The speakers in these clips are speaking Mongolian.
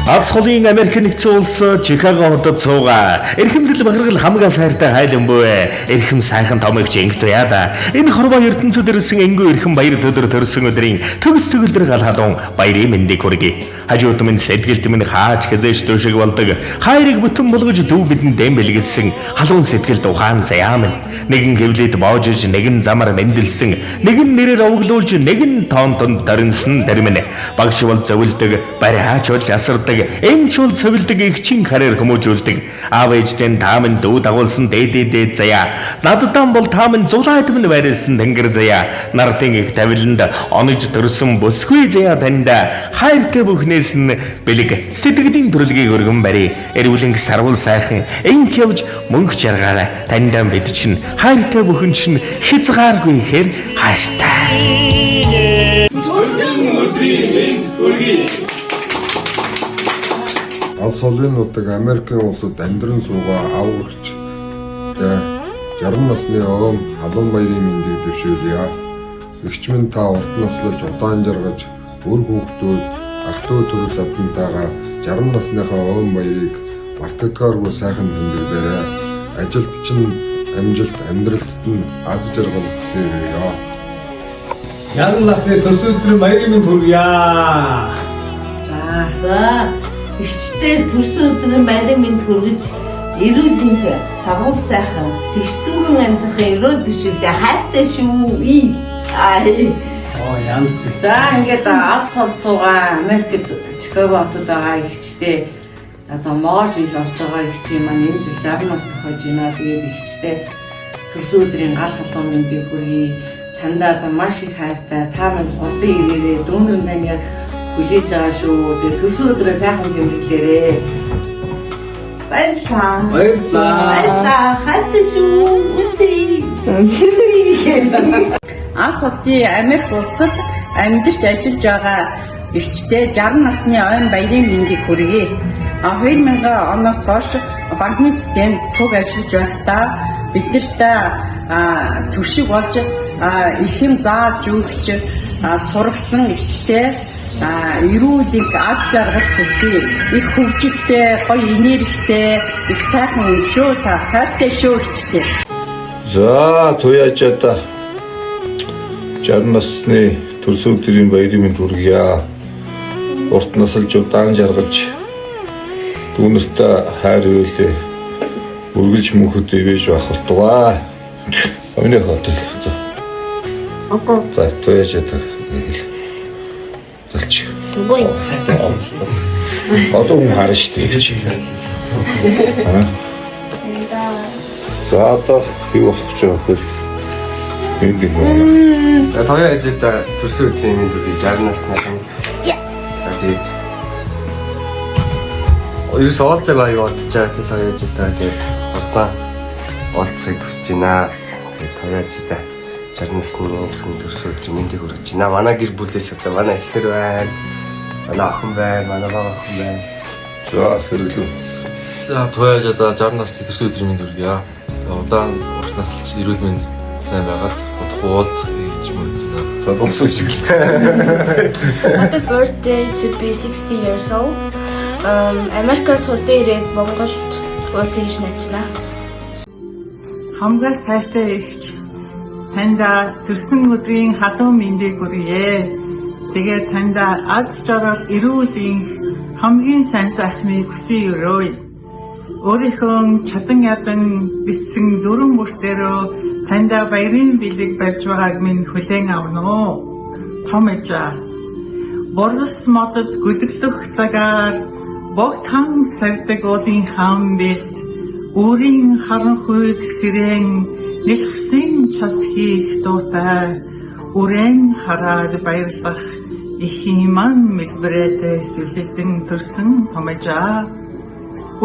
Алс холын Америк нэгдсэн улс Чикаго хотод суугаа. Эрхэмлэл бахархал хамгаас хайртай хайлан буй. Эрхэм сайхан томьёогч Инг Туяада. Энэ хорвоо ертөнцид ирсэн энгүй эрхэм баяр төдөр төрсөн өдрийн төгс төгөлдөр гал халуун баярын мэндийг хүргэе. Хажууд минь сэтгэлд минь хааж хязээш төшиг болдог. Хайрыг бүтэн болгож дүү бидэнд дэм бэлгэлсэн халуун сэтгэлд ухаан заяа минь. Нэгэн хэвлээд боожиж, нэгэн замар мэндэлсэн, нэгэн нэрээр овоглуулж, нэгэн тоонтонд дорнсон тэр минь. Багш бол зөвлөдөг, бариач бол асардаг, эмч бол цовилдог, эгчин хараар хүмүүжүүлдэг. Аав ээждэн та минь дүү дагуулсан дээд дээд заяа. Наддан бол та минь зулайд минь байрлсан тэнгэр заяа. Нартын их тавиланд онож төрсөн бүсгүй заяа танд хайртай бүхнээс нь бэлэг сэтгэлийн төрөлгийг өргөн барь. Эрүүлэнг сарвал сайхан энх явж мөнх жаргаарай. Таньдаа бид чинь хайртай бүхэн чинь хязгааргүй ихээр хайртай. Алс холын нутаг Америкийн улсад амьдран суугаа аврагч 60 насны оом халуун баярын мэндийг дэвшүүлье. Эгч минь та урт наслаж удаан жаргаж үр хүүхдүүд ах дүү төрөс адантайгаа 60 насныхаа оом баярыг мартагдгааргүй сайхан тэмдэглээрэй. Ажилд чинь амжилт, амьдралд нь аз жаргал хүсье. 60 насны төрсөн өдрийн баярын мэнд хүргье. За, эгчтэй төрсөн өдрийн баярын мэнд хүргэж, эрүүл энх, сарвал сайхан, тэгш дүүрэн амьдрахын ерөөл төчүүлээ. Хайртай шүү. И. Аа. Оо, янз. За, ингээд алс холд суугаа Америкт Чикаго хотод байгаа эгчтэй, одоо могоож ил орж байгаа эгчийн маань энэ жил 60 нас тохиож байна. Тэгээд эгчтэй төрсөн өдрийн гал халуун мэндийг хүргэе. Таньдаа одоо маш их хайртай. Та минь хурдан ирээрээ, дүүнер тань яг хүлээж байгаа шүү. Тэгээд төрсөн өдрөө сайхан тэмдэглээрээ. Баярлалаа. Баярлалаа. Баярлалаа. Хайртай шүү. Үсэй. Алс хотын Америк улсад амьдарч ажиллаж байгаа эгчтэй 60 насны ойн баярын мэндийг хүргэе. А 2000 оноос хойш банкны системд цуг ажиллаж байхдаа биднэрт туршиг болж, их юм зааж өгч сургасан эгчтэй эрүүл их аз жаргал хүсье. Их хөгжилтэй, гоё энергитэй, их сайхан юм шүү та. Хайртай шүү, эгчтэй. За, Туяажаада 60 насны төрсөн өдрийн баярын мэнд хүргье. Урт насалж удаан жаргаж дүүнертэй хайр ивээлээ үргэлж мөнхөд ивэж байх болтугай. Өмнөх хотол. За, Туяажаада хэл. Залч. Үгүй. Одоо хүн харна шүү дээ. Аа. За, одоо юу болох гэж байгаа вэ? Энд юм байна. За, Туяа ээжээ төрсөн өдрийн мэнд хүргэе, 60 насныхан. За, тэгээд ерөөс уулзааг аяг бодож байгаа, тийм, Туяа ээжээ, тэгээд хурдан уулзахыг хүсэж байна. Тэгээд Туяа ээжээ 60 насны эрхэм төрсөн өдрийн мэндийг хүргэж байна. Манай гэр бүлээс одоо манай эхнэр байна. Манай охин байна, манай бага охин байна. За, сэргэлүү. За, Туяа ээжээ 60 насны төрсөн өдрийн мэнд хүргье. Тэгээ удаан урт насалж, эрүүл мэнд сайн байгаад удахгүй уулзах гэж мөрөдөж байна. Солонгос шиг л. Happy birthday to be 60 years old. Америкаас хурдан ирээд Монголд уулзъя гэж найдаж байна. Хамгаас хайртай эгч танд төрсөн өдрийн халуун мэндийг хүргье. Тэгээд танд аз жаргал, эрүүл энх, хамгийн сайн сайхныг хүсье өрөөе. Өөрийнхөө чадан ядан бичсэн дүрэм бүртээрөө танд баярын бэлэг барьж байгааг минь хүлээн авна уу? Том ээжээ. Бургас модод гөлөглөх цагаар богд хан сардаг уулын хаан бэлд өөрийн харанхуйг сэрэн нэлхсэн час хийх дуутай үрэн хараад баярлах эхийн маань мэлбэрээтэй сүлэлдэн төрсөн том ээжээ.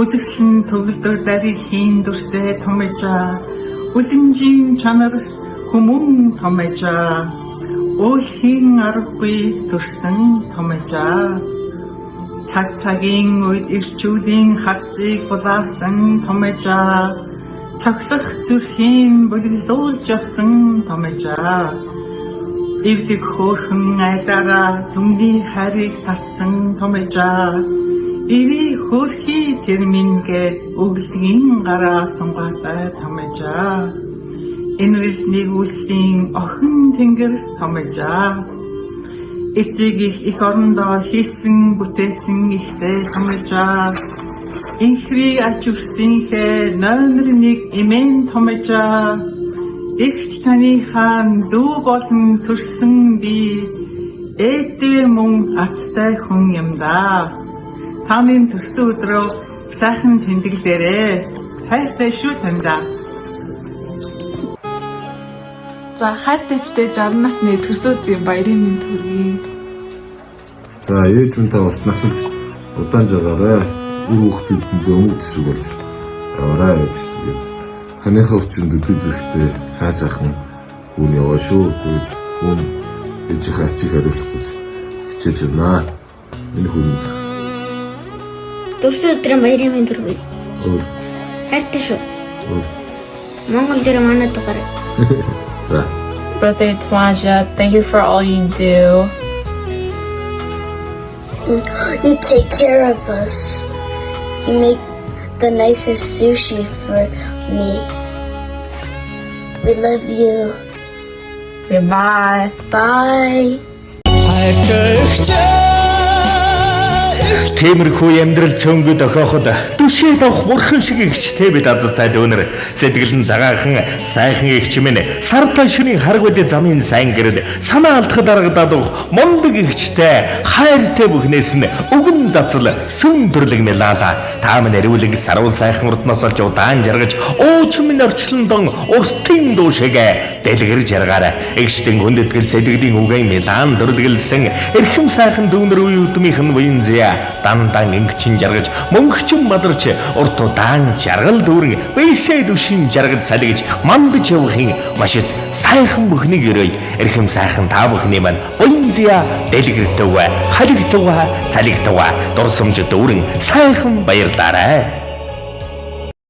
Үзэсгэлэн төгөлдөр дарихийн дүртэй том ээжээ. Үлэмжийн чанар хүмүүн том ээжээ. Өөлхийн аргагүй төрсөн том ээжээ. Цаг цагийн үед эрчүүлийн харцыг булаасан том ээжээ. Цохилох зүрхийн бүлэглүүлж явсан том ээжээ. Эвлэг хөөрхөн айлаараа түмний хайрыг татсан том ээжээ. Иви хөрхи тэр минь гээд өглөгийн гараа сунгаатай томежаа. Энэрэл нэг үслийн охин тэнгэр томежаа. Эцэг их их орондоо хийсэн бүтээсэн ихтэй томежаа. Инхрийг ач өгсөнхээ номер 1 эмээн томежаа. Эгч таныхаа дүү болон төрсөн би ээдээ мөн азтай хүн юм да. Та минь төрсөн өдрөө сайхан тэмдэглээрэй. Хайртай шүү таньда. За хайртай эгчтэй 60 насны төрсөн өдрийн баярын мэнд хүргэе. За ээж минь та урт насалж удаан жаргаарай. Үр хүүхдүүдэндээ өмг төшөг болж яваарай гэж. Тэгээд таныхаа хүчинд өдөө зэрэгтэй сайн сайхан хүн яваа шүү. Тэгээд хүн ээжийнхээ ачийг хариулах гэж хичээж байна. Энэ хүнд Төрсөн өдрийн баярын мэнд хүргэе. Өөр. Хайртай шүү. Өөр. Монгол дээр манай дугаар. За. Birthday Twanja, thank you for all you do. You take care of us. You make the nicest sushi for me. We love you. Goodbye. Bye. Хайртай Тиймэрхүү амьдрал цөөнгө дохиоход түшээд авах бурхан шиг эгчтэй бид аз цайд өнөр сэтгэл нь цагаахан сайхан эгч минь сартай шөнийн харгуудын замын сайн гэрэл санаа алдахад аргадаад өгөх мундаг эгчтэй хайртай бүхнээс нь өгөн зацал сүм төрлөг мэлаала та минь эрүүлэг саруул сайхан урднаас олж удаан жаргаж ууч минь орчлондон уртын дуу шигэ дэлгэр жаргаарай. Эгчдэн хүндэтгэл сэтгэлийн үгэн мэлаан төрлөглөсөн эрхэм сайхан дүүнер үе үдмийнх нь буян зя дандан ингэчин жаргаж мөнгөчин бадарч урт удаан жаргал дүүрэн бийсээ дүшин жаргаж салгиж мандаж явахын маш их сайхан бүхнийг өрөөй. Эрхэм сайхан та бүхний маань буян зя дэлгэртэв халигтав цалигтав дурсамж дүүрэн сайхан баярлаарай.